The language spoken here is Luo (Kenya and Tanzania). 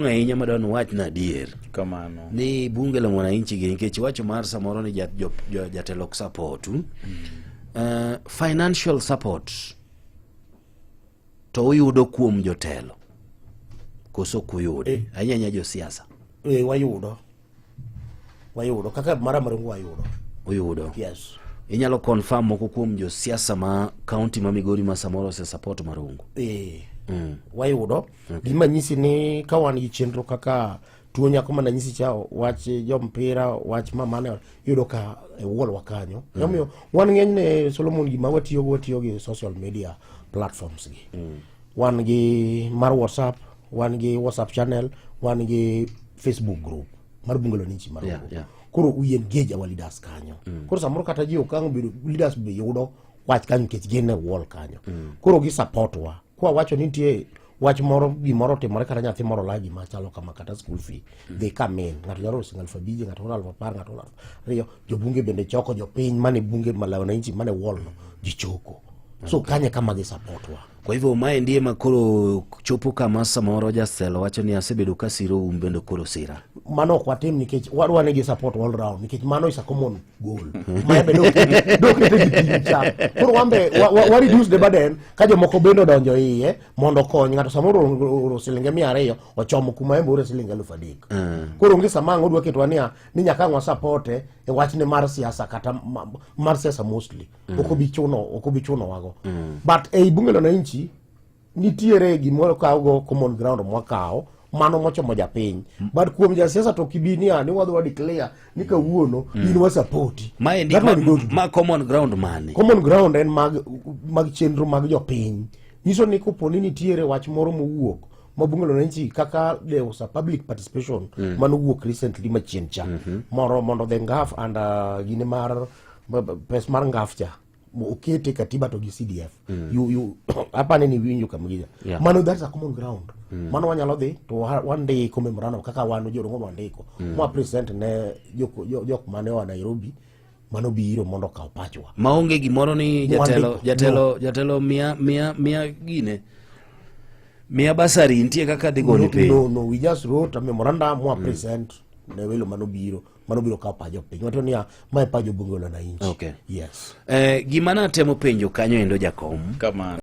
Ahinya madwa wachna adier. Kamano. Ni bunge la mwananchi gi nikech wacho mar samoro ni jatelo ok support. Financial support to uyudo kuom jotelo koso ok uyudi ahinya ahinya josiasa? Eh, wayudo, wayudo kaka mara maringo wayudo. Uyudo? Yes. Inyalo confirm moko kuom josiasa ma county ma Migori ma samoro ose support Marungu? Eh, wayudo. Gima nyisi ni ka wan gi chenro kaka tuo nyako mana nyisi cha, wach jompira, wach mamane, iyudo ka e wuolwa kanyo. Emomiyo wan ng'enyne, Solomon, gima watiyogo, watiyo gi social media platforms gi. Wan gi mar WhatsApp, wan gi WhatsApp channel, wan gi Facebook group mar Bunge la Wananchi mar Koro we engage our leaders kanyo. Koro samoro kata ji ok ang' bedo leaders be yudo wach kanyo nikech gin e wall kanyo. Koro gi support wa kwa wacho ni nitie wach moro, gimoro otimore, kata nyathi moro la gima chalo kama, kata school fee, they come in. Ng'ato nyalo oro siling 5,000, ng'ato oro 10,000, ng'ato oro 2,000. Jobunge bende choko, jopiny mane bunge ma la wananchi mane wall no ji choko. So kanye kama gi support wa. Kwa hivyo maendi ema koro chopo kama samoro jatelo wacho ni asebedo ka siro un bende koro sira. Mano ok watim nikech wadwa ni gi support all round, nikech mano is a common goal. Ma be dokete gi piny cha. Koro wan be wa reduce the burden ka jomoko bende odonjo iye mondo okony. Ng'ato samoro oro silinge 200, ochomo kuma en be oro silinge 3,000. Koro onge sama ang' odwa ketwa niya ni nyaka ang' wasapote e wachne mar siasa, kata mar siasa mostly. Ok obi chuno, ok obi chuno wago. But ei bunge la wananchi nitiere gimoro kawogo common ground mwakawo mano mochomo japiny. But kuom jasiasa to kibi niya ni wadhi wa declare ni kawuono in wasapoti. Maendi That ma, one we don't do. Ma common ground mane? Common ground en mag chenro mag jopiny. Nyiso ni kopo ni nitiere wach moro mowuok ma bunge la wananchi, kaka there was a public participation manowuok recently machien cha moro mondo the NGAAF and gine mar pes mar NGAAF cha okete katiba to gi CDF. You apane ni winjo kamgija. Mano that's a common ground. Mano wanyalo dhi to wandiko memorandum kaka wan jorongo wandiko mwa present ne jok mane oa Nairobi mano biro mondo okaw pachwa. Maonge gimoro ni jatelo Mwandiko. jatelo miya gine miya basari nitie kaka dhi goni No, piny. No, we just wrote a memorandum mwa present ne welo manobiro kawo pach jopiny. Wacho niya, mae pach bunge la wananchi. Yes. Gima natemo penjo kanyo endo, jakom. Kamano.